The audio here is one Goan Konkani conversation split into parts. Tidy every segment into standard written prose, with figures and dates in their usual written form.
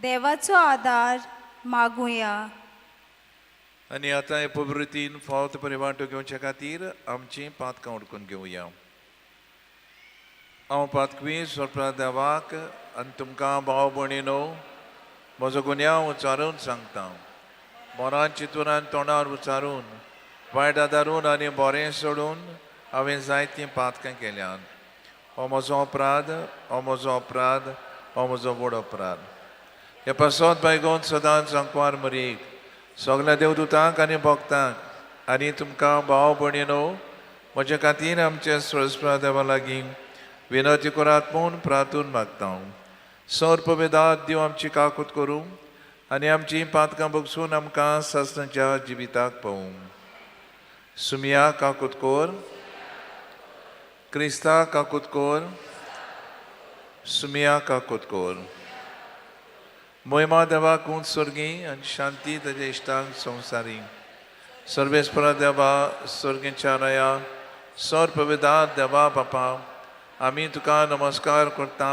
देवाचो आदार मागुया. आनी आतां हे पवित्रतीन फावत बरी वांटो घेवचे खातीर आमची पातकां उडकून घेवया. हांव पातकवी सोपरा देवाक आनी तुमकां भाव भयणीनो म्हजो गुन्यांव उचारून सांगता. मनान चिंतून तोंडार उचारून वायट आदारून आनी बरें सोडून हांवें जायतीं पातकां केल्यांत. हो म्हजो अपराध, हो म्हजो अपराध, हो म्हजो व्हड अपराध. हे पासत बायगोन सदांच अंकवार मरीक सगल्या देवदूतांक आनी भक्तांक आनी तुमकां भाव भयणीनो म्हजे खातीर आमचे सरस्पा देवा लागीं विनती करात म्हूण प्रार्थून मागता. सर पवेदात देव आमची काकूत करूं आनी आमची पातकां बगसून आमकां सासणाच्या जिविताक पावूं. सुमिया काकूत कोर, क्रिस्ता काकूत कोर, सुमिया काकूत कोर. मोहिमा देवा उंच स्वर्गी आनी शांती ताच्या इश्टांक संवसारी. सर्वेस्परा देवा स्वर्गीच्या राया सर पविदार देवा बापा आमी तुका नमस्कार करता,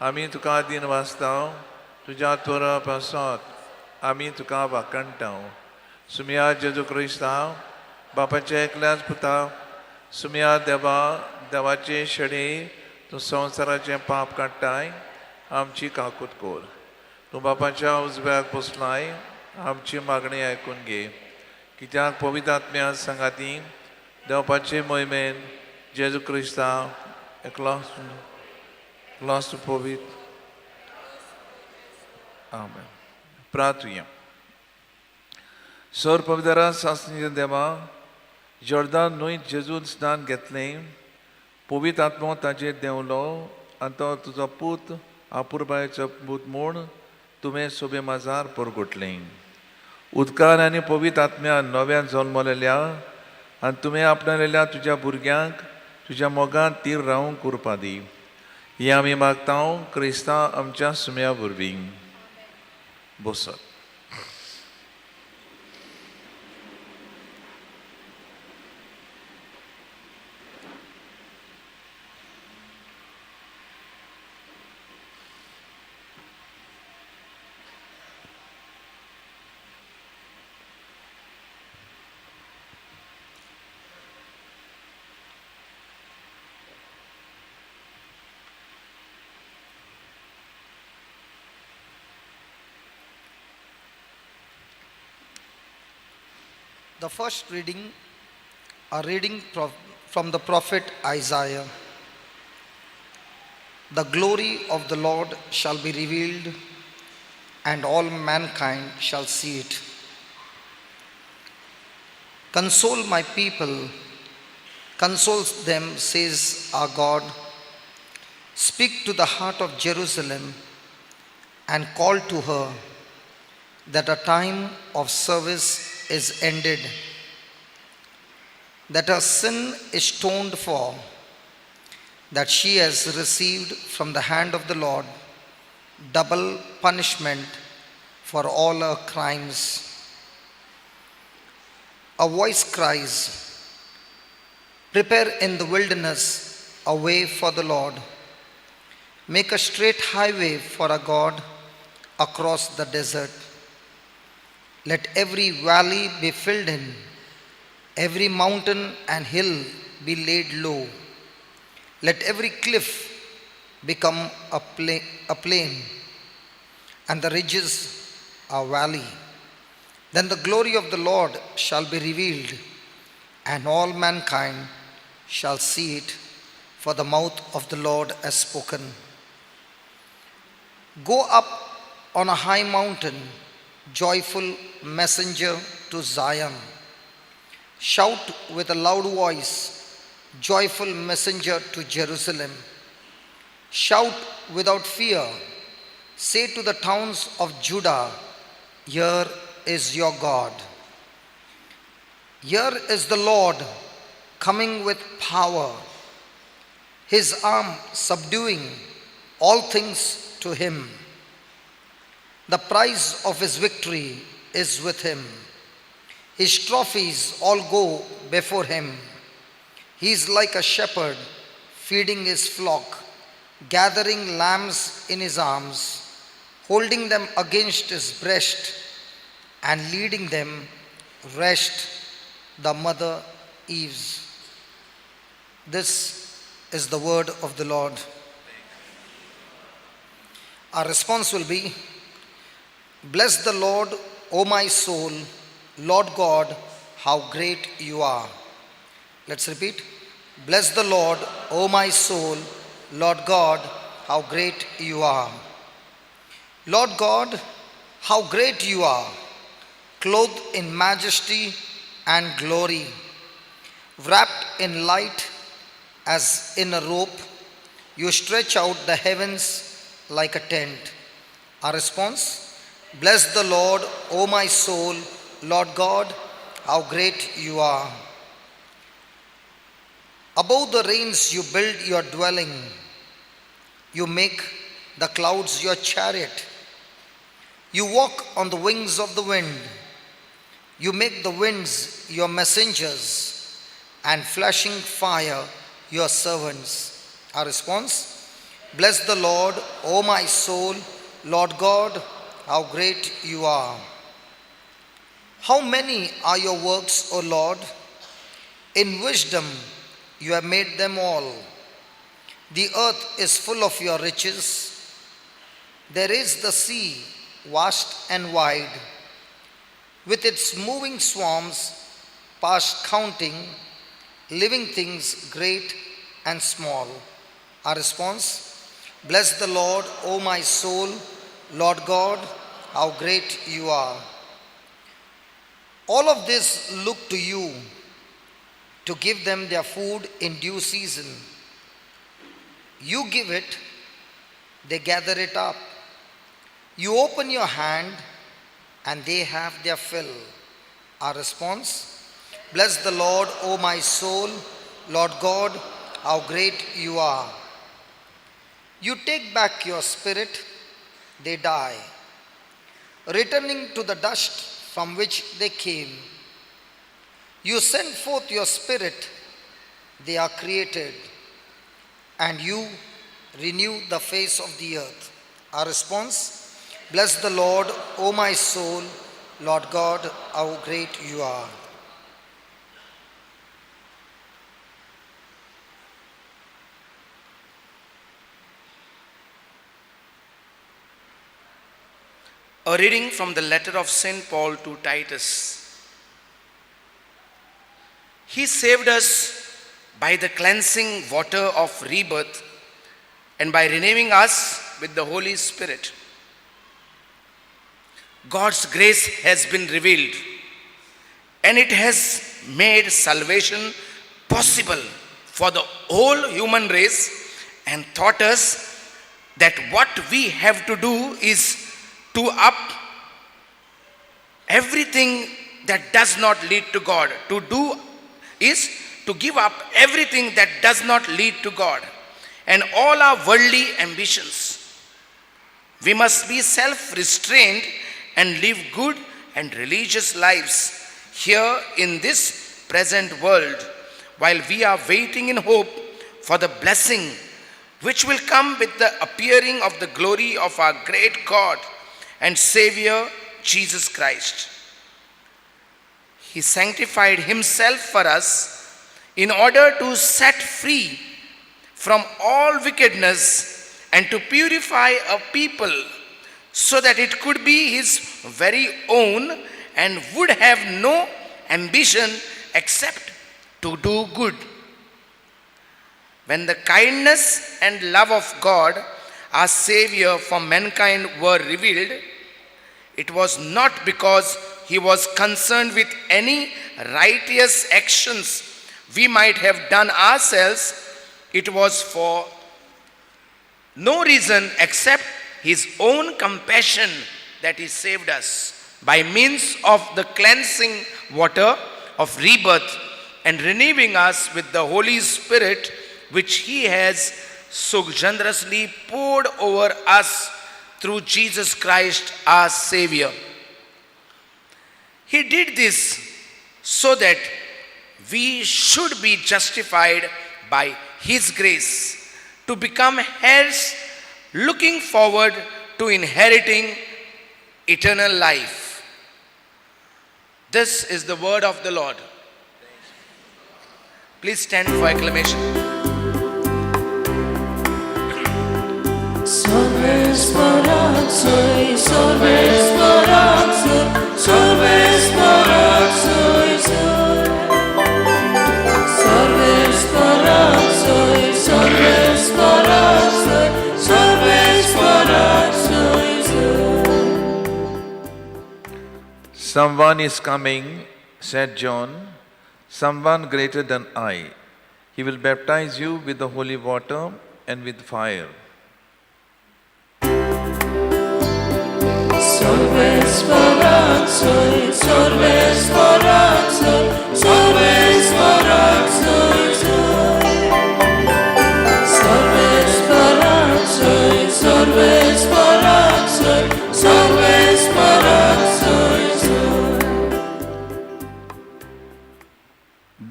आमी तुका दिन वाचता, तुज्या तोरा पासत आमी तुका वाखणटा. सुमिया जेजू क्रिस्ता बापाच्या एकल्याच पुता सुमिया देवा देवाचे शेडी तूं संवसाराचें पाप काडटाय आमची काकूत कोर. तूं बापाच्या उजव्याक बसलाय आमची मागणी आयकून घे. कित्याक पवित्र आत्म्या सांगाती देवपाचे मोहिमेन जेजू क्रिस्ता एकलो एकलोच पवित्र. आमेन. प्रार्थुया. सर पवित्रा सासणीच्या देवा जॉर्दान न्हंयत जेजून स्नान घेतलें, पवित्र आत्मो ताचेर देंवलो आनी तो तुजो पूत आपुरबायेचो पूत म्हूण तुवें सोबे माजार परगटलें. उदकान आनी पवित्र आत्म्यान नव्यान जल्मलेल्या आनी तुवें आपणालेल्या तुज्या भुरग्यांक तुज्या मोगान तीर रावंक कुरपा दी. हें आमी मागता क्रिस्तांव आमच्या सुम्या वरवीं. बसत. The first reading, a reading from the prophet Isaiah. The glory of the Lord shall be revealed, and all mankind shall see it. Console my people, console them, says our God. Speak to the heart of Jerusalem and call to her that a time of service is ended, that her sin is atoned for, that she has received from the hand of the Lord double punishment for all her crimes. A voice cries, prepare in the wilderness a way for the Lord. Make a straight highway for our God across the desert. Let every valley be filled in, every mountain and hill be laid low. Let every cliff become a plain, and the ridges a valley. Then the glory of the Lord shall be revealed, and all mankind shall see it, for the mouth of the Lord has spoken. Go up on a high mountain, joyful messenger to Zion. Shout with a loud voice, joyful messenger to Jerusalem. Shout without fear. Say to the towns of Judah, here is your God. Here is the Lord coming with power, his arm subduing all things to him. The prize of his victory is with him. His trophies all go before him. He is like a shepherd feeding his flock, gathering lambs in his arms, Holding them against his breast and leading them, rest the mother Eves. This is the word of the Lord. Our response will be, Bless the Lord, O my soul, Lord God, how great you are. Let's repeat. Bless the Lord, O my soul, Lord God, how great you are. Lord God, how great you are, clothed in majesty and glory, wrapped in light as in a robe, you stretch out the heavens like a tent. Our response, Bless the Lord, O my soul, Lord God, how great you are. Above the rains you build your dwelling, you make the clouds your chariot. You walk on the wings of the wind. You make the winds your messengers and flashing fire your servants. Our response, Bless the Lord, O my soul, Lord God, how great you are. How many are your works, O Lord? In wisdom you have made them all. The earth is full of your riches. There is the sea, vast and wide, with its moving swarms past counting, living things great and small. Our response, Bless the Lord, O my soul, Lord God, how great you are. All of this look to you to give them their food in due season. You give it, they gather it up. You open your hand and they have their fill. Our response, Bless the Lord, O my soul, Lord God, how great you are. You take back your spirit, they die, returning to the dust from which they came. You send forth your spirit, they are created, and you renew the face of the earth. Our response, Bless the Lord, O my soul, Lord God, how great you are. A reading from the letter of St. Paul to Titus. He saved us by the cleansing water of rebirth and by renewing us with the Holy Spirit. God's grace has been revealed, and it has made salvation possible for the whole human race and taught us that what we have to do is to up everything that does not lead to God. To do is to give up everything that does not lead to God and all our worldly ambitions. We must be self restrained and live good and religious lives here in this present world while we are waiting in hope for the blessing which will come with the appearing of the glory of our great God and Savior Jesus Christ. He sanctified Himself for us in order to set free from all wickedness and to purify a people so that it could be His very own and would have no ambition except to do good. When the kindness and love of God, our Savior for mankind, were revealed, it was not because he was concerned with any righteous actions we might have done ourselves. It was for no reason except his own compassion that he saved us by means of the cleansing water of rebirth and renewing us with the Holy Spirit, which he has so generously poured over us through Jesus Christ our Savior. He did this so that we should be justified by His grace, to become heirs, looking forward to inheriting eternal life. This is the word of the Lord. Please stand for acclamation. Someone is coming, said John, someone greater than I. He will baptize you with the holy water and with fire.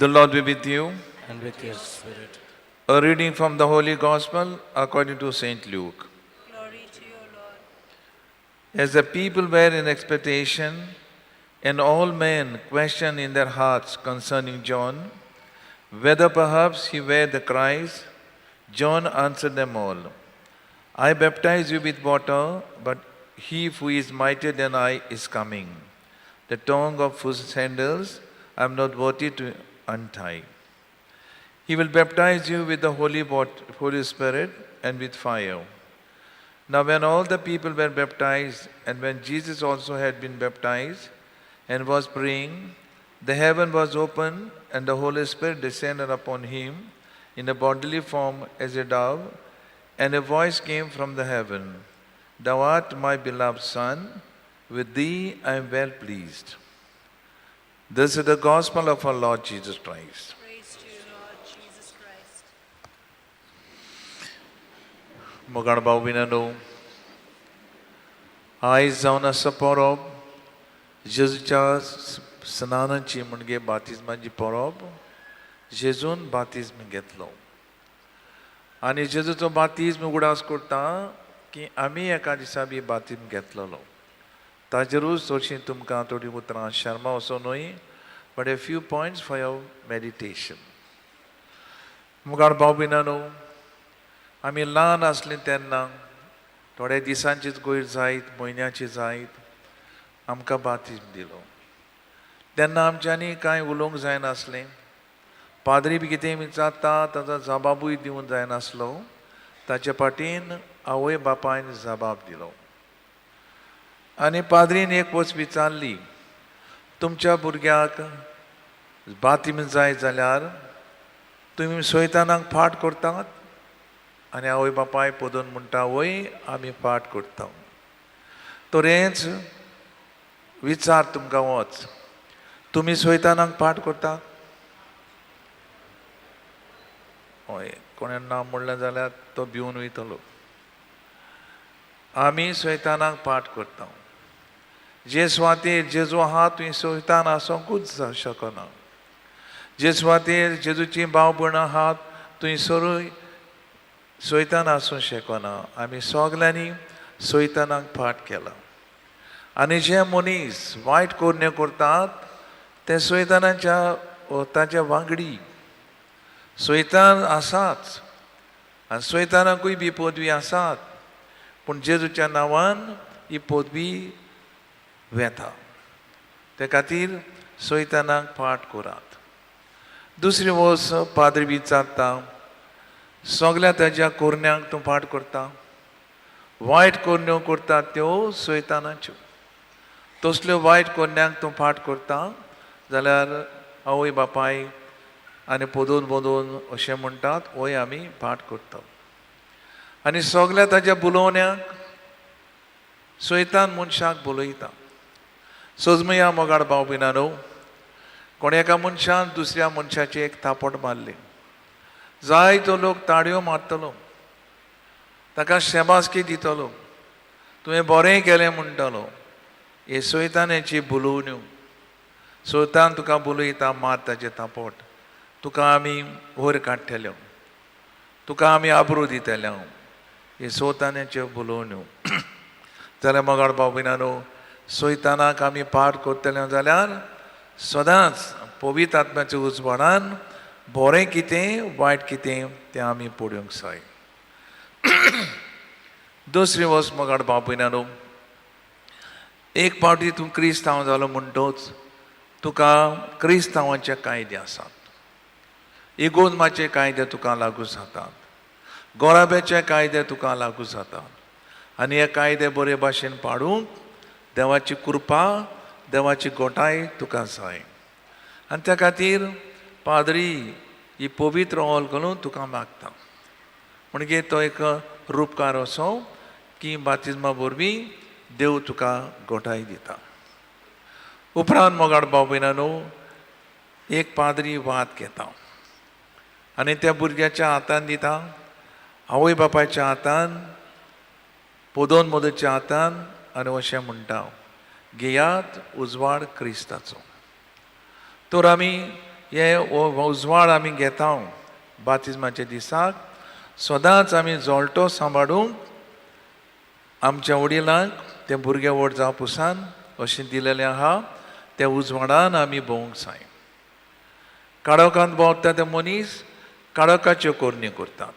The Lord be with you. And with your spirit. A reading from the Holy Gospel according to St. Luke. Glory to you, Lord. As the people were in expectation, and all men questioned in their hearts concerning John, whether perhaps he were the Christ, John answered them all, I baptize you with water, but he who is mightier than I is coming, the tongue of whose sandals I am not worthy to untie. He will baptize you with the Holy Spirit and with fire. Now when all the people were baptized, and when Jesus also had been baptized and was praying, the heaven was opened, and the Holy Spirit descended upon him in a bodily form as a dove, and a voice came from the heaven, Thou art my beloved Son, with thee I am well pleased. This is the gospel of our Lord Jesus Christ. Praise to you, Lord Jesus Christ. मोगाळ भाव भयणांनो, आयज जावन आसा परब जेजूच्या स्नानाची म्हणजे बातिज्माची परब. जेजून बातिज्म घेतलो आनी जेजूचो बातिज्म उगडास करता की आमी एका दिसा बी बातिज्म घेतलेलो. ताजेरूच चडशीं तुमकां थोडीं उतरां शर्मा वचो न्हय, but a few points for your meditation. मुखार भाव भयणांनो, आमी ल्हान आसलीं तेन्ना थोड्या दिसांचीच गोयर जायत, म्हयन्याची जायत, आमकां बातिज्म दिलो. तेन्ना आमच्यांनी कांय उलोवंक जायनासलें. पाद्री बी कितें विचारता ताचो जबाबूय दिवंक जायनासलो. ताचे फाटीन आवय बापायन जबाब दिलो. आनी पाद्रीन एक वस्त विचारली, तुमच्या भुरग्याक बातिज्म जाय जाल्यार तुमी सोयतानाक फाट करतात? आनी आवय बापाय पदून म्हणटा, वय आमी फाट करता. तरेंच विचार तुमकां वच, तुमी सोयतानाक फाट करता? हय, कोणें ना म्हणलें जाल्यार तो भिवन वयतलो. आमी सोयतानाक पाठ करता. जे सुवातेर जेजू आहा थंय सोयतान आसोंकूच शकना. जे सुवातेर जेजूची भाव भयणां आहात थंयसरूय सोयतान आसूंक शकना. आमी सगल्यांनी सोयतानाक पाठ केला. आनी जे मनीस वायट करण्यो करतात ते सोयतानाच्या ताच्या वांगडी. सोयतान आसाच आनी सोयतानाकूय बी पदवी आसात, पूण जेजूच्या नांवान ही पदवी वेता. ते खातीर सोयतानाक फाट करात. दुसरी वस्त पाद्री विचारता, सगल्या ताज्या कोरण्यांक तूं फाट करता? वायट कोरण्यो करता त्यो सोयतानाच्यो. तसल्यो वायट कोरण्यांक तूं फाट करता जाल्यार आवय बापाय आनी पदून पदून अशें म्हणटात, वय आमी फाट करता. आनी सगल्या ताज्या बोलोवण्याक सोयतान मनशाक बोलयता. सजमया मोगाळ भाव भयणांनो, कोण एका मनशान दुसऱ्या मनशाचेर एक थापट मारली, जायतो लोक ताळयो मारतलो, ताका शेबासकी दितलो, तुवें बरें केलें म्हणटलो. हे सोयतानाची बोलोवण्यो. सोयतान तुका बोलयता, मार ताचें थापट, तुका आमी वयर काडटले, तुका आमी आबरू दितले. हे सोतानाच्यो बोलोवण्यो. जाल्यार मोगाळ भाव भयणांनो, सैतानाक आमी पार करतले जाल्यार सदांच पवित्र आत्म्याच्या उजवाडान बरें कितें वायट कितें तें आमी पळोवंक जाय. दुसरी वस्त, मोगाळ भाव भयणांनो, एक फावटी तूं क्रिस्तांव जालो म्हणटच तुका क्रिस्तांवाचे कायदे आसात. इगोर्माचे कायदे तुका लागू जातात, गोराब्याचे कायदे तुका लागू जातात आनी हे कायदे बरे भाशेन पाडूंक देवाची कृपा, देवाची गोटाय तुका जाय. आनी त्या खातीर पाद्री ही पवित्र ऑल घालून तुका मागता. म्हणजे तो एक रुपकार असो की बातिज्मा वरवीं देव तुका गोठाय दिता. उपरांत, मोगाळ भाव भयणांनो, एक पाद्री वात घेता आनी त्या भुरग्याच्या हातान दिता, आवय बापायच्या हातान, पदोन मोदच्या हातान, आनी अशें म्हणटा, घेयात उजवाड क्रिस्ताचो. तर आमी हे उजवाड आमी घेता बातिज्माच्या दिसाक. सदांच आमी जळटो सांबाळूंक आमच्या वडिलांक तें भुरगे व्हड जावं पुसान अशें दिलेलें आहा. त्या उजवाडान आमी भोंवूंक जाय. काळोखांत भोंवता ते मनीस काळोखाच्यो करण्यो करतात.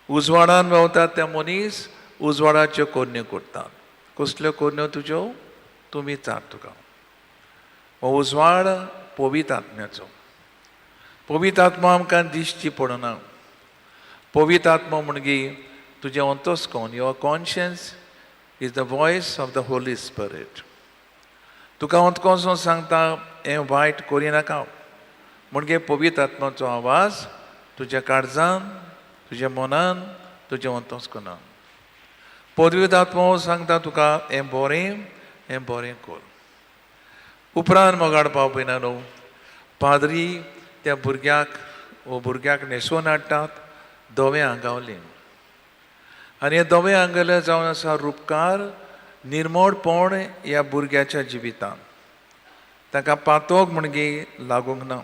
उजवाडान भोंवतात ते मनीस उजवाडाच्यो करण्यो करतात. कसल्यो करण्यो तुज्यो तूं विचार तुका. हो उजवाड पवित्र आत्म्याचो. पवित्र आत्मा आमकां दिश्टी पडना. पवित्र आत्मा म्हणगी तुजें अंतस्कोन. Your conscience is the voice of the Holy Spirit. तुका अंतकोसो सांगता, हें वायट करिनाका. म्हणजे पवित्र आत्माचो आवाज तुज्या काळजान, तुज्या मनान, तुज्या अंतस्कोनान. पवित्र आत्मो सांगता तुका, हें बरें, हें बरें कर. उपरांत, मोगाळ भाव भयणांनो, पाद्री त्या भुरग्याक वो भुरग्याक न्हेसोवन हाडटात धवें आंगावलें. आनी हें धवें आंगावलें जावन आसा रुपकार निर्मोडपण ह्या भुरग्याच्या जिवितांत. ताका पातोक म्हणजे लागूंक ना.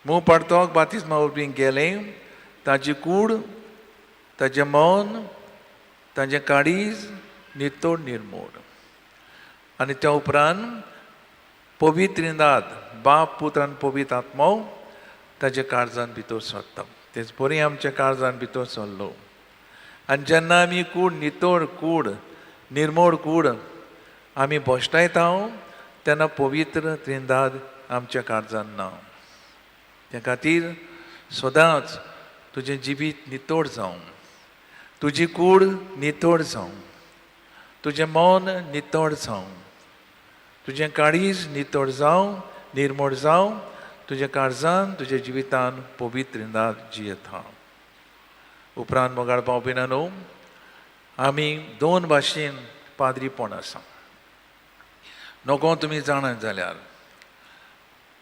मूं पाडतोक बातिज्मा वरवीं गेलें, ताजी कूड, ताजें मन, ताजें काळीज नितळ, निर्मोड. आनी त्या उपरांत पवित्र त्रिंदाद, बाप, पुत्र आनी पवित्र आत्मो ताज्या काळजान भितर सरता. तेच बरी आमच्या काळजान भितर सरलो. आनी जेन्ना आमी कूड नितळ, कूड निर्मोड, कूड आमी भश्टायता, तेन्ना पवित्र त्रिंदाद आमच्या काळजान ना. त्या खातीर सदांच तुजें जिवीत नितळ जावं, तुजी कूड नितळ जावं, तुजें मन नितळ जावं, तुजें काळीज नितळ जावं, निर्मोड जावं. तुज्या काळजान, तुज्या जिवितान पवित्र नाद जियेता. उपरांत, मोगाळ भाव न्हू, आमी दोन भाशेन पाद्रीपण आसा. नको तुमी जाणा जाल्यार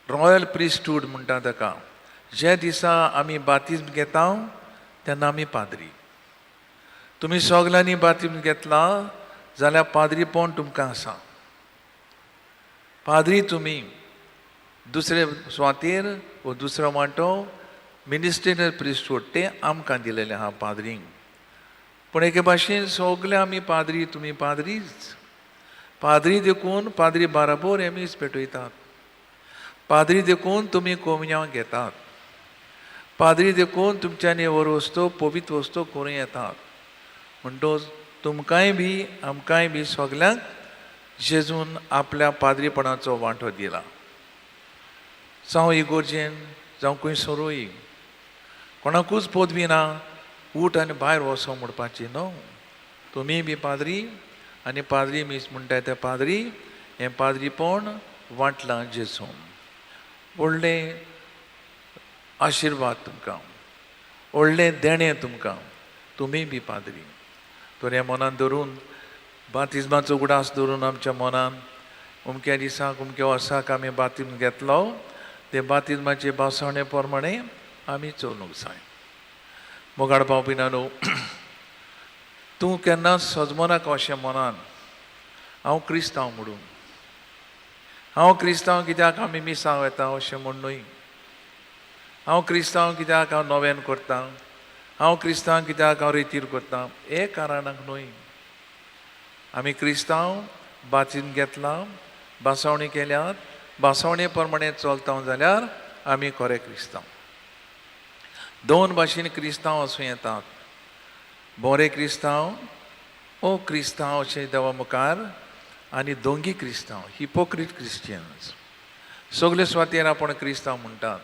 रॉयल प्रिस्टूड म्हणटा ताका. जे दिसा आमी बातिज्म घेता तेन्ना आमी पाद्री. तुमी सगल्यांनी बातिज्म घेतला जाल्यार पाद्रीपण तुमकां आसा. पाद्री तुमी. दुसरे सुवातेर वो दुसरो वांटो मिनिस्ट्रियल प्रिस्टूड, तें आमकां दिलेलें आहा पाद्रींक. पूण एके भाशेन सगळे आमी पाद्री. तुमी पाद्रीच. पाद्री देखून पाद्री बाराबोर एमीस पेटयतात. पाद्री देखून तुमी कोमयांव घेतात. पाद्री देखून तुमच्यांनी वर वस्तू, पवित्र वस्तू करूं येतात. म्हणटोच तुमकांय बी, आमकांय बी, सगल्यांक जेजून आपल्या पाद्रीपणाचो वांटो दिला. जावं इगोर्जेन, जावं खंय सरूय, कोणाकूच पदवी ना उठ आनी भायर वचो म्हणपाची न्हू. तुमी बी पाद्री आनी पाद्री मीस म्हणटाय ते पाद्री. हें पाद्रीपण वांटलां जेजून. व्हडलें आशिर्वाद तुमकां, व्हडलें देणें तुमकां. तुमी बी पाद्री. तर हें मनान धरून, बातिज्माचो उगडास धरून आमच्या मनान, अमक्या दिसाक, अमक्या वर्साक आमी बातिज्म घेतलो, ते बातिज्माचे भासणे प्रमाणे आमी चलूंक जाय. मोगाळ भाव न्हू, तूं केन्नाच सजमनाका अशें मनान, हांव क्रिस्तांव म्हणून. हांव क्रिस्तांव कित्याक आमी मिसांक वता अशें म्हूण न्हय. हांव क्रिस्तांव कित्याक हांव नोवेन करता, हांव क्रिस्तांव कित्याक हांव रेतीर करता, हे कारणाक न्हय. आमी क्रिस्तांव बातीन घेतला, भासावणी केल्यात, भासावणे प्रमाणे चलता जाल्यार आमी खरे क्रिस्तांव. दोन भाशेन क्रिस्तांव आसूं येतात, बोरे क्रिस्तांव ओ क्रिस्तांव अशें देवा मुखार, आनी दोंगी क्रिस्तांव, हिपोक्रीट क्रिस्टियन्स. सगळे सुवातेर आपूण क्रिस्तांव म्हणटात,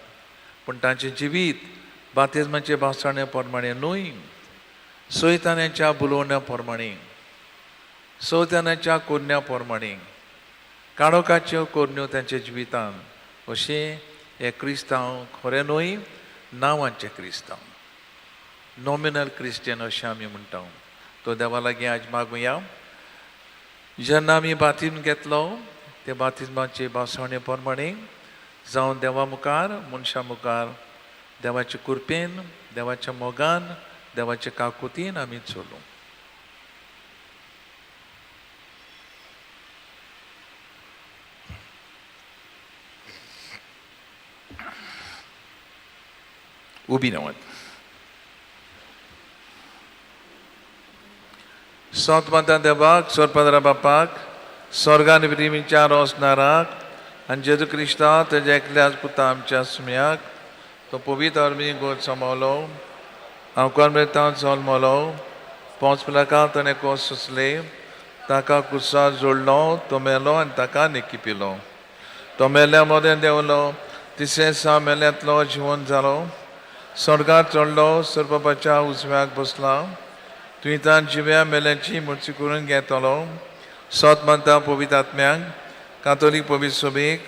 पूण तांचें जिवीत बातेजमाचे भासाणे प्रमाणे न्हय, सैतानाच्या बुलोवण्या प्रमाणे, सैतानाच्या कोरण्या प्रमाणे, काळोखाच्यो कोरण्यो तांच्या जिवितान. अशें हे क्रिस्तांव खरें न्हय, नांवांचे क्रिस्तांव, नॉमिनल क्रिस्टियन अशें आमी म्हणटा. तो देवा लागीं आज मागुया. जेन्ना आमी बातीम घेतलो ते बातिज्माचे भासवणे प्रमाणे जावन देवा मुखार, मनशां मुखार देवाचे कृपेन, देवाच्या मोगान, देवाच्या काकुतीन आमी चलूं. उबी रावात. सोत माता देवाक, सोरपादरा बापाक, स्वर्गान प्रेमीच्या रोसनाराक आनी जेजू क्रिस्ता तेज्या एकल्याच पुता आमच्या सुम्याक, तो पवित्र आर्मी गोद सांबावलो, हांव कोर्मेतां जल्मलो, पोंच पिलाका ताणें कोस सोंसले, ताका कुसार जोडलो, तो मेलो आनी ताका निकी पिलो. तो मेल्या मदें देंवलो, तिसरे सा मेल्यांतलो जिवन जालो, स्वर्गार चडलो, सर्वपाच्या उजव्याक बसला, तुवें तान जिव्या मेल्यांची मुर्ती करून घेतलो. सोत मानता पवित्र आत्म्यांक, कातोलीक पवित्र सभेक,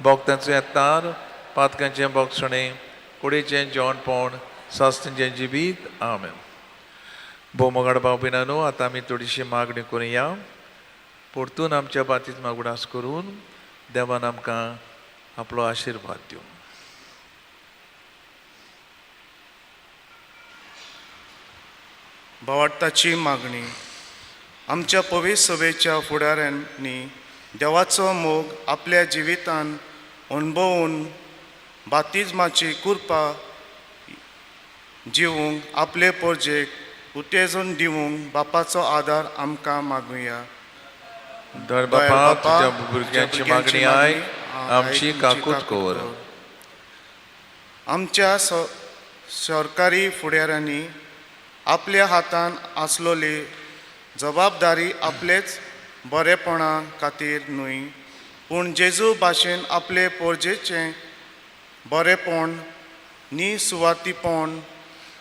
भोक्तांचो येतार, पातकांचें बोगसणें, कुडीचें जेवणपण, सास्तींचें जिवीत. आमेन. भोव मोगाड भाव भयणांनो, आतां आमी थोडीशी मागणी करुया. परतून आमच्या बातीत मागुडास करून देवान आमकां आपलो आशिर्वाद दिवं. भावार्थाची मागणी. आमच्या पवित्र सभेच्या फुडाऱ्यांनी देवाचो मोग आपल्या जिवितान अणभवून बातिज्माची कृपा जिवूंक आपले पोरजेक उत्तेजन दिवंक बापाचो आदार आमकां मागुया. दर बापा, तुज्या भुरग्यांची मागणी आयक, आमची काकूत कर. आमच्या सरकारी फुडाऱ्यांनी आपल्या हातान आसलोली जबाबदारी आपलेच बरेपणा खातीर न्हय, पूण जेजू भाशेन आपले पोरजेचें बरेपण निसुवार्थीपण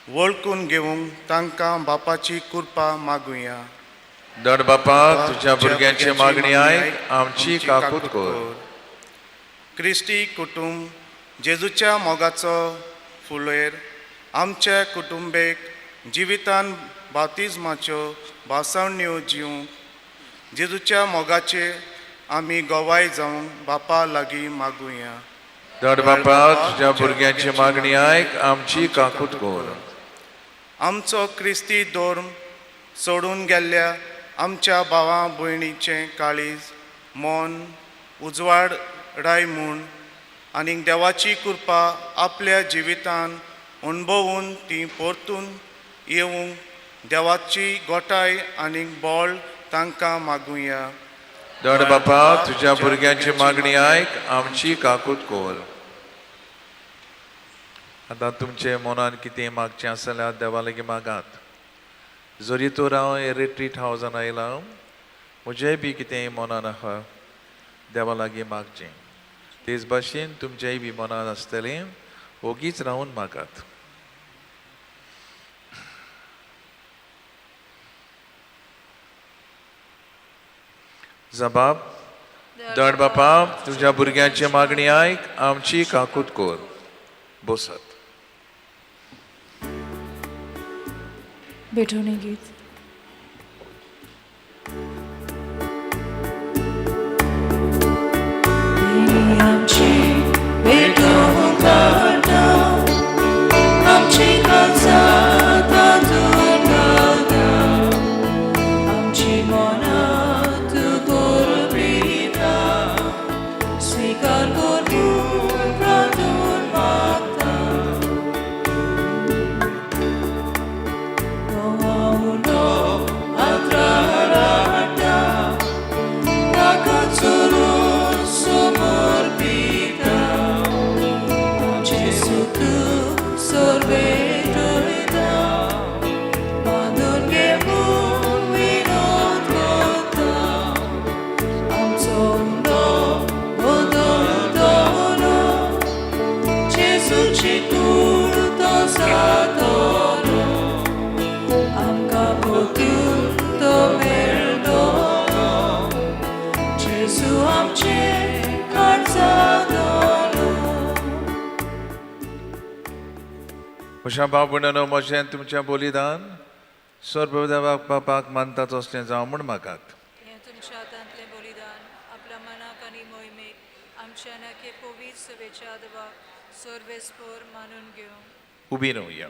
वळखून घेवंक तांकां बापाची कृपा मागुया. दर बापा, तुज्या भुरग्यांची मागणी आयक, आमची काकूत कर. क्रिस्ती कुटुंब जेजूच्या मोगाचो फुलेर आमच्या कुटुंबेक जिवितान बातिज्माच्यो भासावण्यो जिवंक जेजूच्या मोगाचे आमी गवाय जावंक बापा लागीं मागुया. दर बापा, तुज्या भुरग्यांची मागणी आयक, आमची काकूत कर. आमचो क्रिस्ती धर्म सोडून गेल्ल्या आमच्या भावा भयणीचें काळीज मन उजवाडाय म्हूण आनी देवाची कृपा आपल्या जिवितान अणभवून ती परतून येवंक देवाची गोठाय आनी बळ तांकां मागुया. दर बापा, तुज्या भुरग्यांची मागणी आयक, आमची काकूत कर. आतां तुमचे मनान कितें मागचें आसा जाल्यार देवा लागीं मागात. जरी तर हांव रिट्रीट हावजान आयलां, म्हजेंय बी कितें मनान आहा देवा लागीं मागचें, तेच भाशेन तुमचेंय बी मनान आसतलें, ओगीच रावून मागात. जबाब. दर बापा, तुज्या भुरग्यांची मागणी आयक, आमची काकूत कर. बसात. भेटवणी गीत. आमची भेटवूंक काडटा, आमची काळजां तातूंत घालता, आमची मनां तूं करपिता, स्विकार करून प्रार्थून मागता. तो अशा भाव भयणांनो म्हजें आनी तुमचें बलिदान सर्व बापाक मानता तसलें जावं म्हूण मागात. हें तुमच्या हातांतलें बलिदान आपल्या मनाक आनी मोहिमेक आमच्या नाके पवित्र सभेच्या देवाक सर्वेस्पोर मानून घेवं. उबी रावया.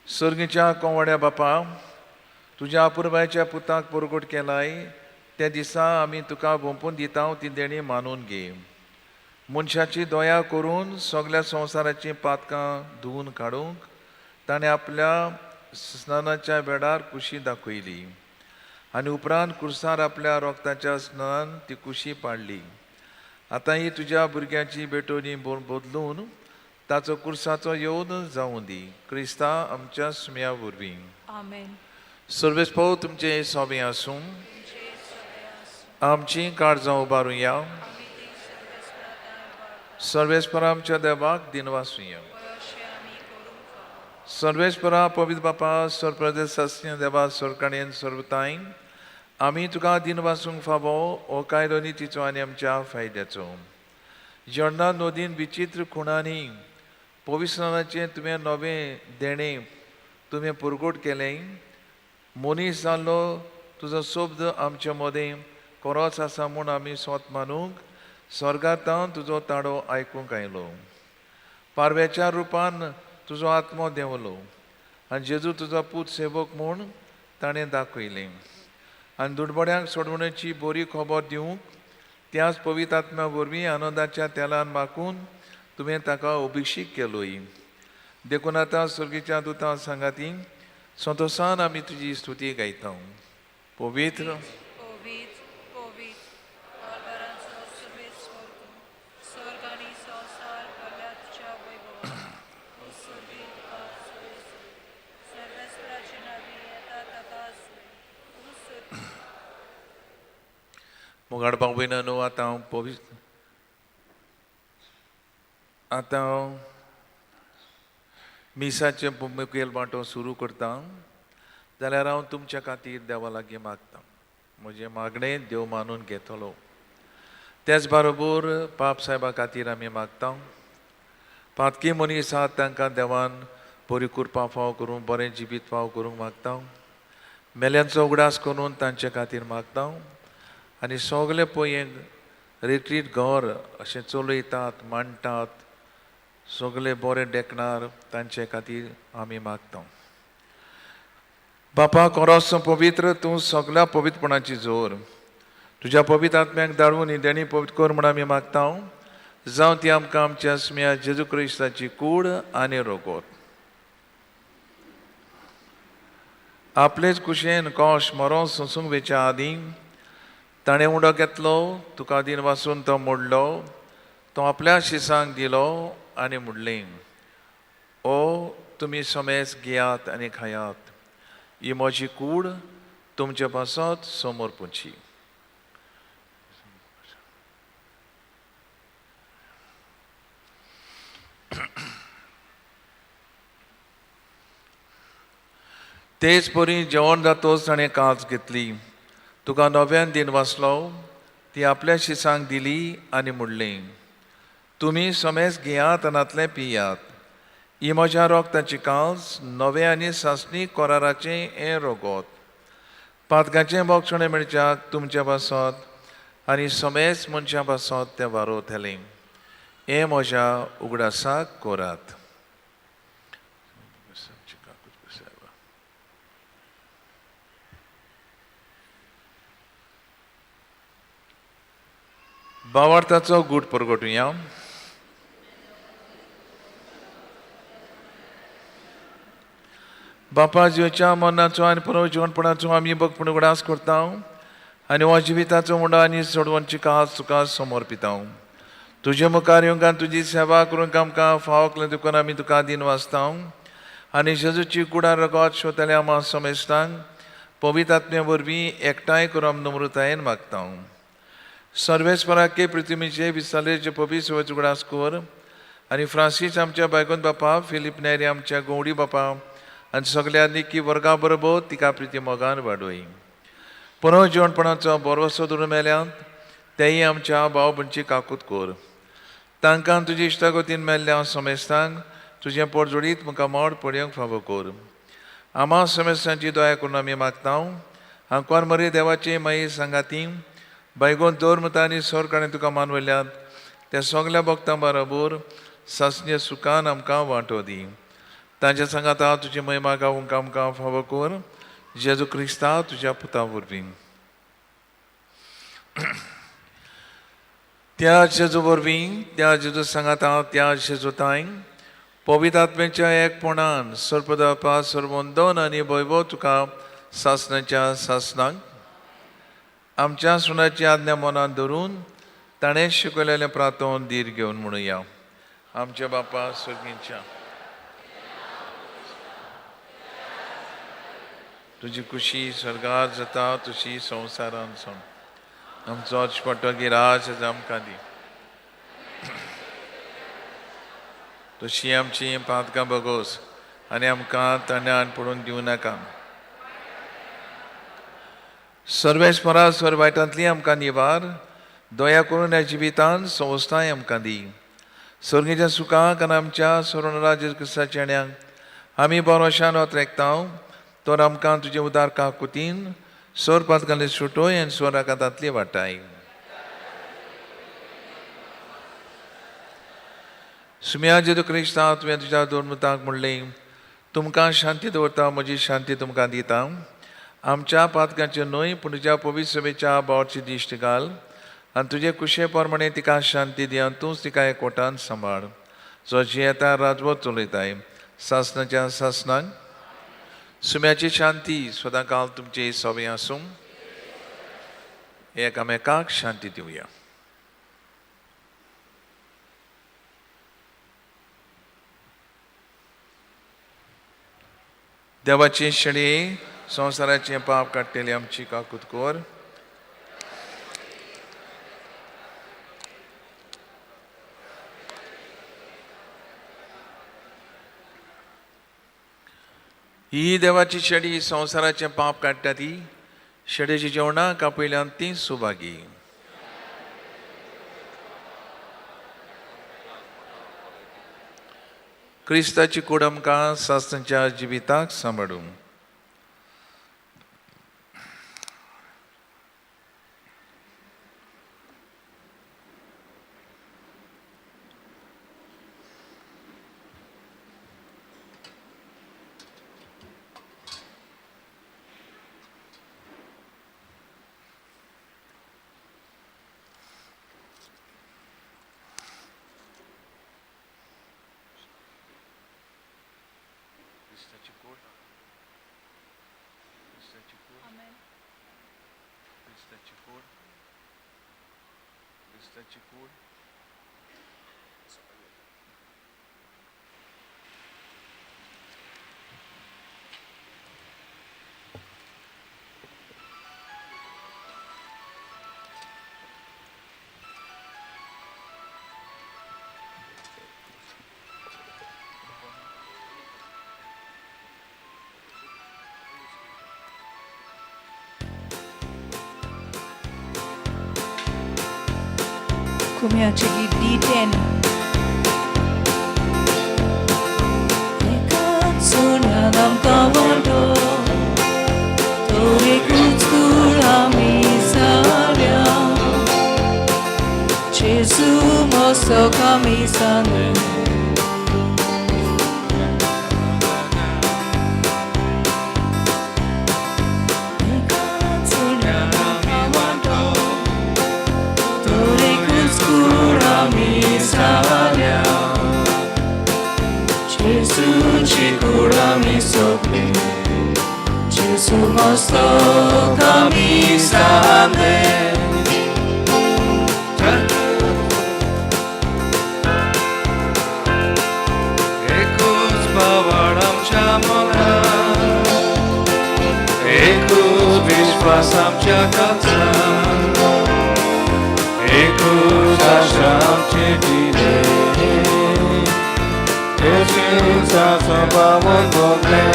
सर्गीच्या कोवड्या बापा, तुज्या अपुरबायच्या पुताक परगट केलाय त्या दिसा आमी तुका भोंपून दिता ती देणी मानून घे. मनशाची दया करून सगल्या संवसाराचीं पातकां धुवून काडूंक ताणें आपल्या स्नानाच्या वेळार कुशी दाखयली आनी उपरांत कुर्सार आपल्या रोगताच्या स्नान ती कुशी पाडली. आतां ही तुज्या भुरग्याची भेटवणी बदलून ताचो कुर्साचो येवन जावं दी, क्रिस्ता आमच्या सुम्या वरवीं. आमेन. सर्वेस पो तुमचे सोबें आसूं. आमची काळजां उबारुया. सर्वेस्परा आमच्या देवाक दिनवासुया. सर्वेस्परा पवित्र बापा, सर्वप्रदेश देवा, सरकाणेन सर्वताय आमी तुका दिनवासूंक फावो हो कायदो नितीचो आनी आमच्या फायद्याचो. जेन्ना नदीन विचित्र खुणांनी पवित्रणाचें तुवें नवें देणें तुवें पुरगोट केलें, मनीस जाल्लो तुजो शब्द आमचे मदें खरोच आसा म्हूण आमी स्वत मानूंक स्वर्गांत तुजो ताडो आयकूंक आयलो. पारव्याच्या रुपान तुजो आत्मो देंवलो आनी जेजू तुजो पूत सेवक म्हूण ताणें दाखयलें आनी दुडबड्यांक सोडवणेची बरी खबर दिवंक त्याच पवित्र आत्म्या वरवीं आनंदाच्या तेलान माखून तुवें ताका अभिषेक केलोय. देखून आतां स्वर्गीच्या दुतां सांगाती संतोसान आमी तुजी स्तुती गायता. पवित्र पवित्र पवित्र परवरांचो सर्वेस्पर तूं, स्वर्ग आनी संवसार भरल्या तुज्या वैभवान. तूं सुर्वी तुका सोयसोय, सर्वेस्पराचे नांवी येता ताका सोय, तूं सुर्वी. मोगाड भाव भयणांनो, आतां हांव पवित्र आतां हांव मिसाचें मुखेल वांटो सुरू करता जाल्यार हांव तुमच्या खातीर देवा लागीं मागता. म्हजें मागणें देव मानून घेतलो. तेच बरोबर पाप सायबा खातीर आमी मागता. पातकी मनीस आहात तांकां देवान बरी कृपा फाव करूंक, बरें जिवीत फाव करूंक मागता. मेल्यांचो उगडास करून तांचे खातीर मागता. आनी सगळे पळय रिट्रीट घर अशें चलयतात मांडटात सगळे बरे डेकणार तांचे खातीर आमी मागता. बापा कोरोस पवित्र तूं सगळ्या पवित्रपणाची जोर तुज्या पवित्र आत्म्याक धाडून ही देणी पवित्र कर म्हूण आमी मागता. जावं ती आमकां आमच्या स्म्या जेजू क्रिस्ताची कूड आनी रोगोत. आपलेच कुशेन कोश मरो सोंसूंक वेच्या आदीं ताणें उडो घेतलो, तुका दिन वासून तो मोडलो, तो आपल्या शिसांक दिलो आनी म्हणलें, ओ तुमी समेज घेयात आनी खायात, ही म्हजी कूड तुमचे पासत समोर पुची. तेच परी जेवण जातोच ताणें कांच घेतली, तुका नव्यान दिन वाचलो, ती आपल्या शिसांक दिली आनी म्हणलें, तुमी समेज घेयात आनी पियात, ही म्हज्या रोगताची कांच नवें आनी सासणी कराराचें हें रोगोत. पातकाचें बोगसणें मेळच्याक तुमच्या पासत आनी समेज मनशां पासत तें वारोवतलें. हें म्हज्या उगडासाक करात. भावार्थाचो गूट परगटुया. बापा जिवेच्या मरणाचो आनी पुनव जिवनपणाचो आमी भक्तपण उगडास करता आनी हो जिविताचो मुंडो आनी सोडवणची कास तुका समर्पिता. तुजे मुखार येवंक आनी तुजी सेवा करूंक आमकां फावो केलें देखून आमी तुका दिन वाचता आनी जेजूची कुडार रगत शोतल्या आमा समेस्तांक पवित्र आत्म्या वरवीं एकठांय करून नम्रतायेन मागता. सर्वेस्पराके पृथ्वीचे विसालेचे पवित्र सेवेचो उगडास कर आनी फ्रांसीस आमच्या बायगोन बापा, फिलीप नेरी आमच्या गौडी बापा आनी सगल्या निकी वर्गा बरोबर तिका प्रिती मोगान वाडोय. पुनव जिवनपणाचो बरोसो धरून मेल्यांत तेय आमच्या भाव भयणची काकूत कर. तांकां तुजे इश्टागतीन मेल्ल्या समेस्तांक तुजें पोटजोडीत मुखामोड पळोवंक फावो कर. आमा समेस्तांची दया करून आमी मागता. आंकवार मरे देवाचे माई सांगाती बायगोन दवर मतांनी सरकारान तुका मानवल्यात त्या सगल्या भक्तां बरोबर सासणे सुखान आमकां वांटो दी. तांच्या सांगाता तुजी महिमा गावूंक आमकां फावो कर. जेजू क्रिस्ता तुज्या पुता वरवीं. त्या जेजू वरवीं, त्या जेजू सांगाता, त्या जेजू तांय पवित्र आत्म्याच्या एकपणान सर्पदापा सर्वंदन आनी वैभव तुका सासणाच्या सासणाक. आमच्या सुनाची आज्ञा मनान धरून ताणें शिकयलेलें प्रार्थन धीर घेवन म्हणुया. आमच्या बापा सर्गीच्या, तुजी कुशी स्वर्गार जाता तुशी संवसारान सोड. आमचो अचपटो गिराज आमकां दी. तशी आमची पातकां बगोस आनी आमकां तण्यान पडून दिवं नाका. सर्वेस्परा स्वर वायटांतली आमकां निवार. दया करून ह्या जिवितान संस्थाय आमकां दी. सर्गीच्या सुखाक आनी आमच्या सरोनरा जेजू क्रिस्ताच्या चेड्यांक आमी बरोशान वत रेखता. तर आमकां तुजें उदार काकुतीन सोर पातकांतली सुटोय आनी स्वर आकांतांतली वाटाय. सुम्या जेजू क्रिस्ता, तुवें तुज्या दोन मुतांक म्हणलें, तुमकां शांती दवरता, म्हजी शांती तुमकां दिता. आमच्या पातकांचे न्हय पूण तुज्या पवित्र सभेच्या भावाची दिश्ट घाल आनी तुजे कुशे प्रमाणे तिका शांती दी आनी तूंच तिका एकवटान सांबाळ, जो जियेता राजवत चलयताय सासणाच्या सासणाक. सुम्याची शांती सदां काल तुमचे सवे आसूं. एकामेकाक शांती दिवया. देवाची शेळी संवसाराचें पाप काडटली आमची काकूत कर. ही देवाची शेळी संवसाराचें पाप काडटा ती शेळेची जेवणां कापयल्यान ती सुभागी. क्रिस्ताची कूड आमकां सासणाच्या जिविताक सांबाळूं. क्रिस्ताची कूड, क्रिस्ताची कूड, क्रिस्ताची कूड, क्रिस्ताची कूड. Kumiache D10. Gesù mosso camisane. Gesù mosso camisane. एकूच बावड आमच्या मनात, एकूच विश्वास आमच्या काळजांत, एकूच आशा आमचे जिणे, येशूचा बावन भोगले.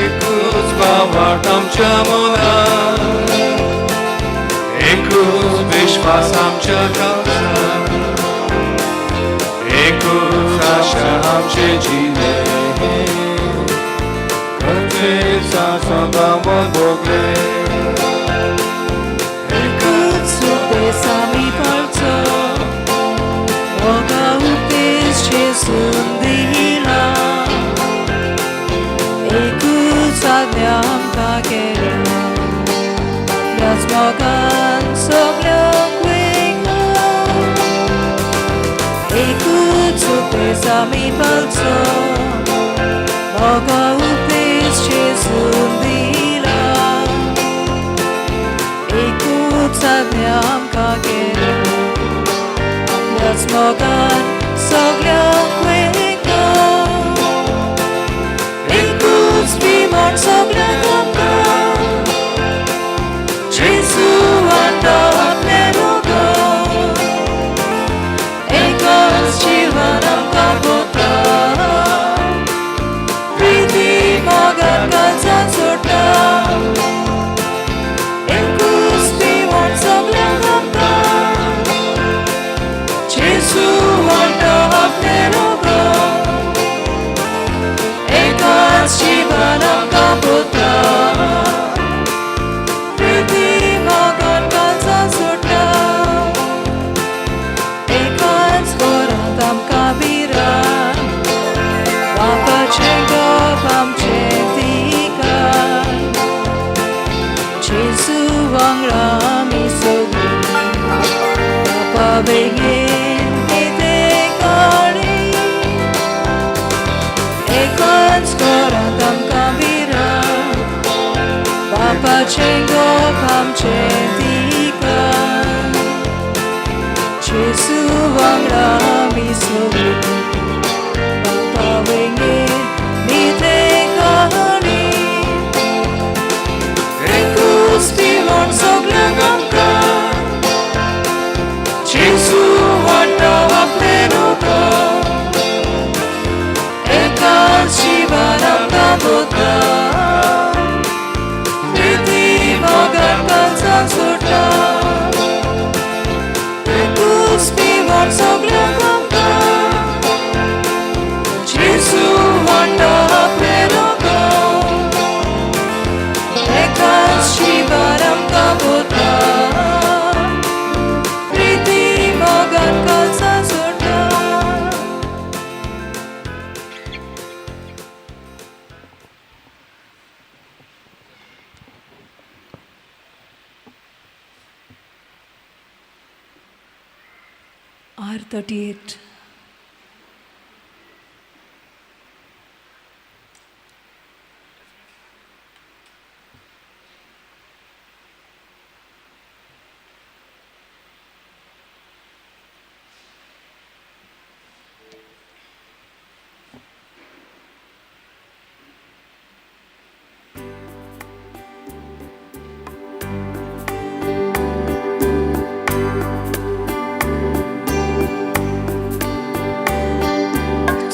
एकूच बावड आमच्या मनात, एकूच विश्वास आमच्या काळजांत, आमचे जिणे खंयचे सासणावन भोगले एकूच उपदेस आमी पाळचो मोगा उपदेश जेजून दिला एकूच आज्ञा आमकां केल्या आपल्याच मोगान सगल्यांक वेंगा एकूच उपदेस आमी पाळचो मोगा उपदेश जेजून दिला एकूच आज्ञा आमकां केल्या आपल्याच मोगान सगल्यांक वेंगा एकूच पिवण सगल्यांक आमकां जेजू वांटा आपलें रोगत एकच जिवन आमकां भोगता प्रिती मोगान काळजान सोडटा एकूच पिवण सगल्यांक आमकां जेजू वांटा आपलें रोगत एकाच जिवन आमकां भोगता प्रिती मोगान काळजान सोडटा एकाच घरांत आमकां बिरां बापाचें गोप आमचें थिकाण जेजू वांगडा आमी सगळीं बापा बेगीन कितें काणी एकाच घरांत आमकां बिरां बापाचें गोप आमचें थिकाण जेजू वांगडा आमी सगळीं बापा बेगीन कितें काणी एकूच पिवण सगल्यांक आमकां जेजू वांटा आपलें रोगत एकाच जिवन आमकां भोगता प्रिती मोगान काळजान सोडटा एकूच पिवण सगल्यांक आमकां जेजू वांटा आपलें रोगत एकाच जिवन आमकां भोगता प्रिती मोगान काळजान सोडटा. R38.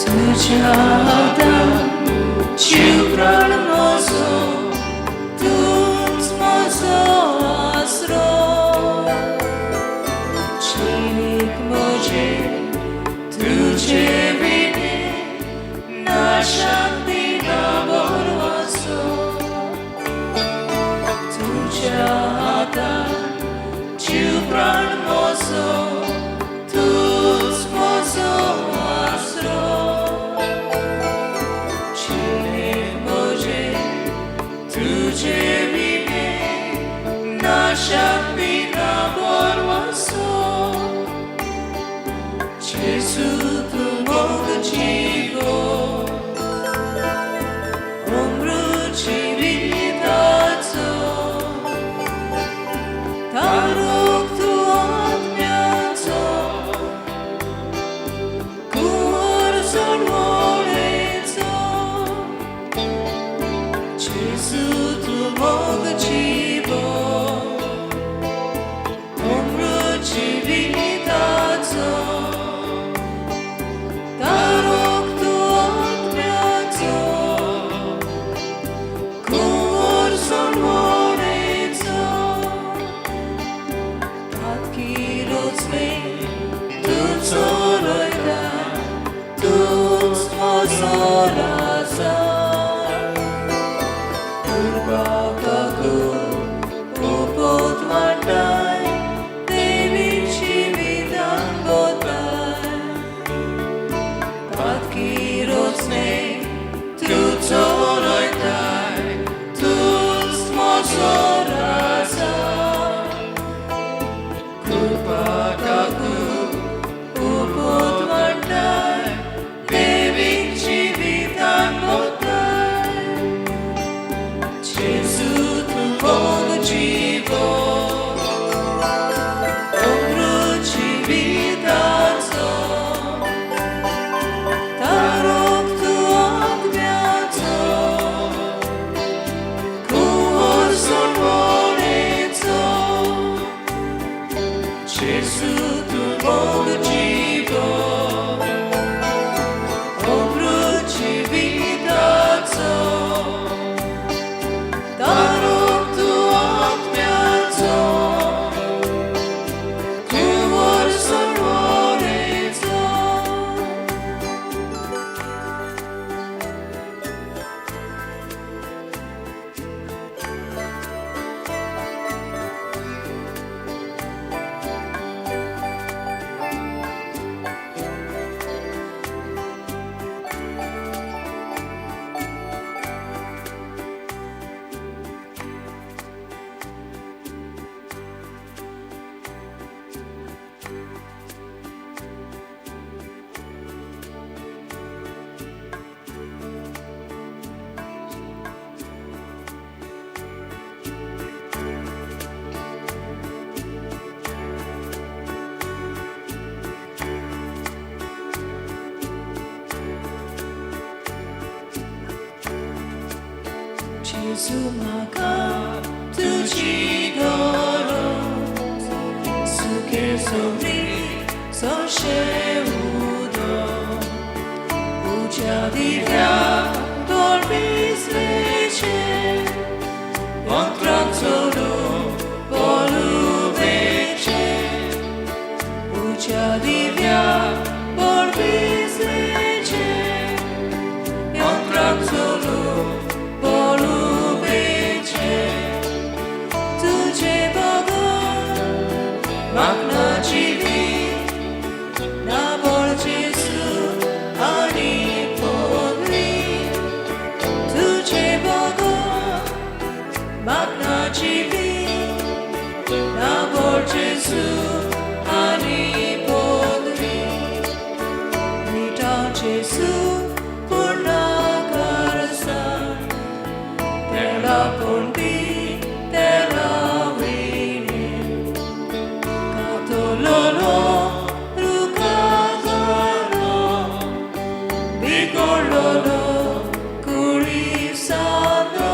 तुझ्या हातान जीव प्राण म्हजो तूंच म्हजो आसरो जिवीत म्हजें तुजे विणें ना शांती ना भरवंसो तुझ्या हातान जीव प्राण म्हजो तूंच म्हजो आसरो जिवीत म्हजें तुजे विणें ना शांती ना भरवंसो जेजू तूं मोग जिवो अमृत जिविताचो तारूक तूं आत्म्याचो कुंवर सोडवणेचो जेजू तूं मोग जिवो अमृत जिविताचो तारूक तूं आत्म्याचो कुंवर सोडवणेचो पातकी रोचले तूं चलयता तूंच कृपा उपत वांटाय देवीची विधान बोताय पातकी रोचणे तूं चोरयताय तूंच म्हजो राजा कृपा काकू उपत वांटाय देवीची विधान बोताय Gesù tu fogo cibo, o crucivitazo, tarok tu odmiaco, cuor sorvonezo. Gesù tu fogo cibo, o crucivitazo, Darok tu atmiaco, cuor sorvonezo. Gesù maka tu ci goro su che sobri so sheudo ucia divia dormis vece contrazzolo voluvece ucia divia dormis vece contrazzolo voluvece तुझे बघून मागणं जीवित ना बोल जेसू आणि पोगरी तुझे बघून मागणं जीवित ना बोल जेसू आणि पोगरी मिटा जेसू पूर्ण करसान Terra ponti, terra vini, Catololo, rucagano, Bigololo, curisano,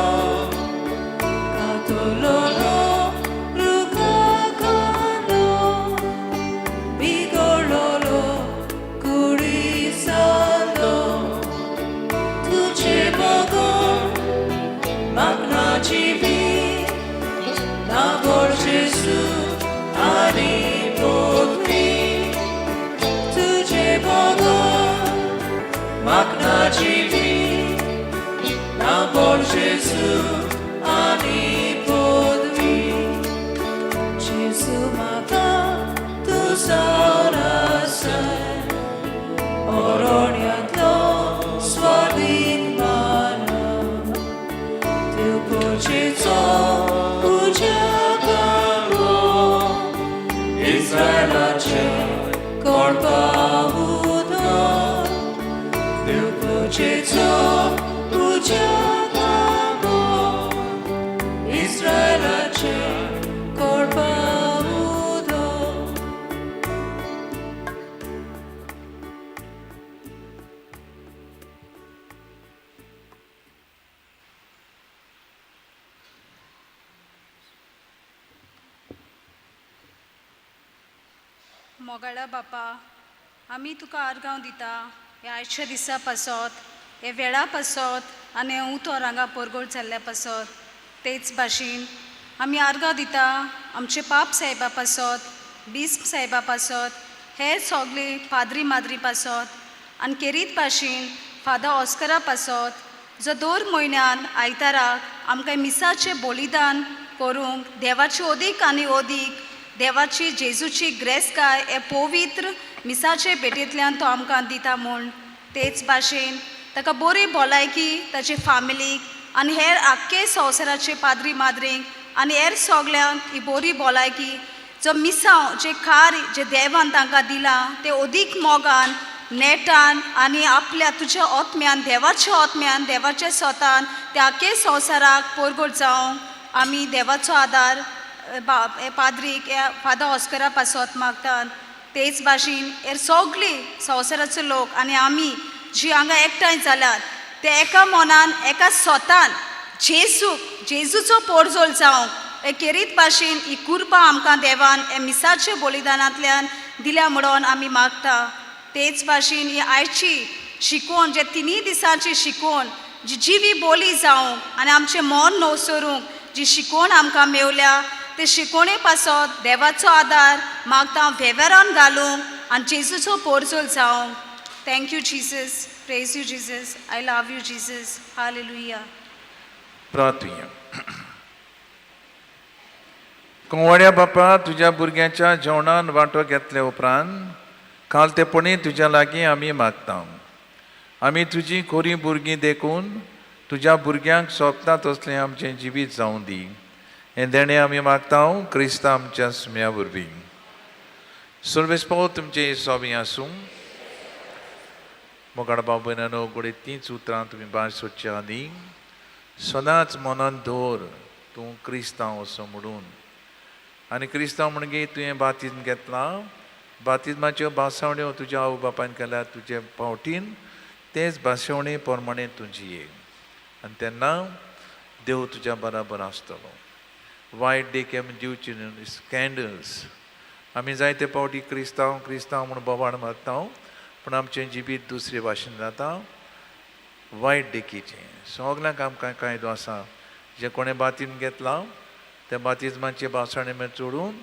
Catololo, rucagano, Bigololo, curisano, तुझे बघून मागणाची भी नागोर जेसू आणि पोथी तुझे बघून मागणाची भी नागोर जेसू आणि पोथी जेसू माका तू सारसय ओरोण्यातलो स्वाधीन मानव देवपोचेचो उज्या गंगो इस्रायलाचे कोण पावूनो देवपोचेचो उज्या गंगो इस्रायलाचे कोण पावूनो मोगाळा बापा आमी तुका आर्गांव दिता ह्या आयच्या दिसा पासत हे वेळा पासत आनी उतो रांगा पोरगोळ जाल्ल्या पासत तेच भाशेन आमी आर्गां दिता आमचे पाप साहेबा पासत बिस्प साहेबा पासत हेर सगळे पाद्री माद्री पासत आनी केरीत भाशेन फादर ऑस्करा पासत जो दर म्हयन्यान आयताराक आमकां मिसाचें बलिदान करूंक देवाची अदीक आनी अदीक देवाची जेजूची ग्रेसकाय हे पवित्र मिसाचे भेटेंतल्यान तो आमकां दिता म्हूण. तेच भाशेन ताका बरी भलायकी ताचे फामिलीक आनी हेर आख्खे संवसाराचे पाद्री माद्रींक आनी हेर सगल्यांक ही बरी भलायकी जो मिसांव जे कार्य जे देवान तांकां दिलां ते अदीक मोगान नेटान आनी आपल्या तुज्या ओत्म्यान देवाच्या ओत्म्यान देवाच्या स्वतान त्या आख्खे संवसाराक परगट जावंक आमी देवाचो आदार पाद्रीक फादर ऑस्करा पासत मागतात. तेच भाशेन हेर सगळी संवसाराचो लोक आनी आमी जी हांगा एकठांय जाल्यात ते एका मनान एका स्वतान जेजूक जेजूचो पोरजोल जावंक हे केरीत भाशेन ही कुर्बा आमकां देवान हे मिसाच्या बलिदानांतल्यान दिल्या म्हणून आमी मागता. तेच भाशेन ही आयची शिकवण जे तिनूय दिसांची शिकवण जी जिवी बोली जावंक आनी आमचें मन नवसरूंक जी शिकवण आमकां मेवल्या ते शिकवणे पासत देवाचो आदार मागता वेव्हारान घालूंक आनी जेजूचो पोरजोल जावंक. Thank you Jesus, praise you Jesus, I love you Jesus, hallelujah. प्रार्थुया. कुंवड्या बापा, तुज्या भुरग्यांच्या जेवणान वांटो घेतले उपरांत खालतेपणी तुज्या लागीं आमी मागता. आमी तुजी खोरी भुरगीं देखून तुज्या भुरग्यांक सोंपता तसलें आमचें जिवीत जावं दी. हें देणें आमी मागता क्रिस्ता आमच्या सुम्या वरवीं. सर्वेस्पोव तुमचें सोबी आसूं. मोगाड भाव भयणांनो, घडये तींच उतरां तुमी भायर सोदच्या आदी सदांच मनांत दवर तूं क्रिस्तांव असो म्हणून. आनी क्रिस्तांव म्हणगीर तुवें बातिज्म घेतलां, बातिज्माच्यो भासावण्यो तुज्या आवय बापायन केल्यार तुजे पावटीन तेच भाशेवणे प्रमाणे तूं जिये आनी तेन्ना देव तुज्या बराबर आसतलो. वायट देख आमी दिवची न्हू, स्कँडल्स. आमी जायते पावटी क्रिस्तांव क्रिस्तांव म्हूण बोवाळ मारता पूण आमचें जिवीत दुसरे भाशेन जाता वायट देखीचें. सगल्यांक आमकां कायदो आसा, जे कोणें बातिज्म घेतलां त्या बातिज्माचे भासाणे मागीर चडून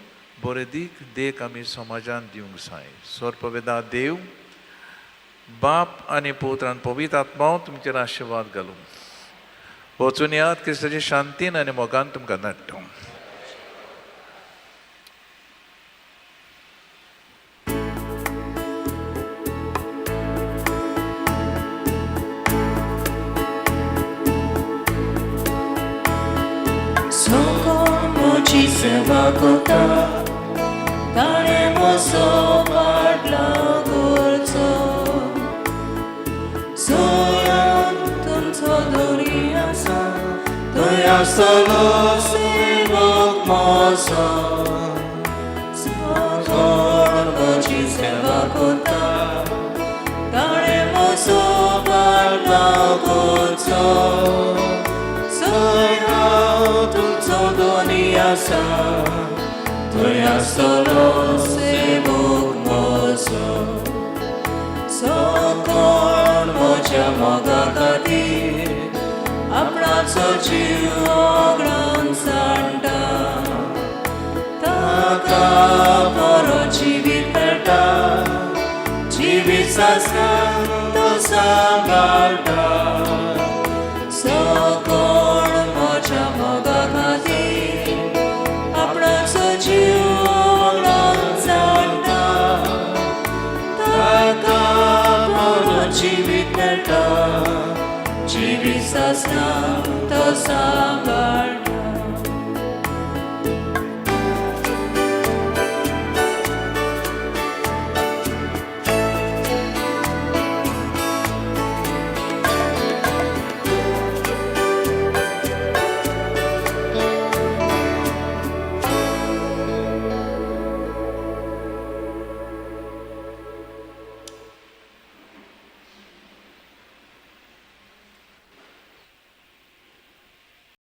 बरे दीक देख आमी समाजान दिवंक जाय. सोर्पवेदा देव बाप आनी पुत्र आनी पवित्र आत्मा तुमचेर आशिर्वाद घालूं. वचून याद क्रिस्ताचे शांतीन आनी मोगान तुमकां धाडटा. म्हजी सेवा करता ताणें म्हजो पाटलाव करचो. सोयान तुमचो दोरी आसा थंय आसतलो सेवक म्हजो. कोण म्हजी सेवा करता ताणें म्हजो पाटलाव करचो. थंय हांव तुमचो दोनी आसा थंय आसतलो सेवक म्हजो. सो कोण म्हज्या मोगा खातीर आपणाचो जीव ओगडावन सांडटा ताका बरो जिवीत मेळटा. जिवीत सासणान तो सांबाळटा.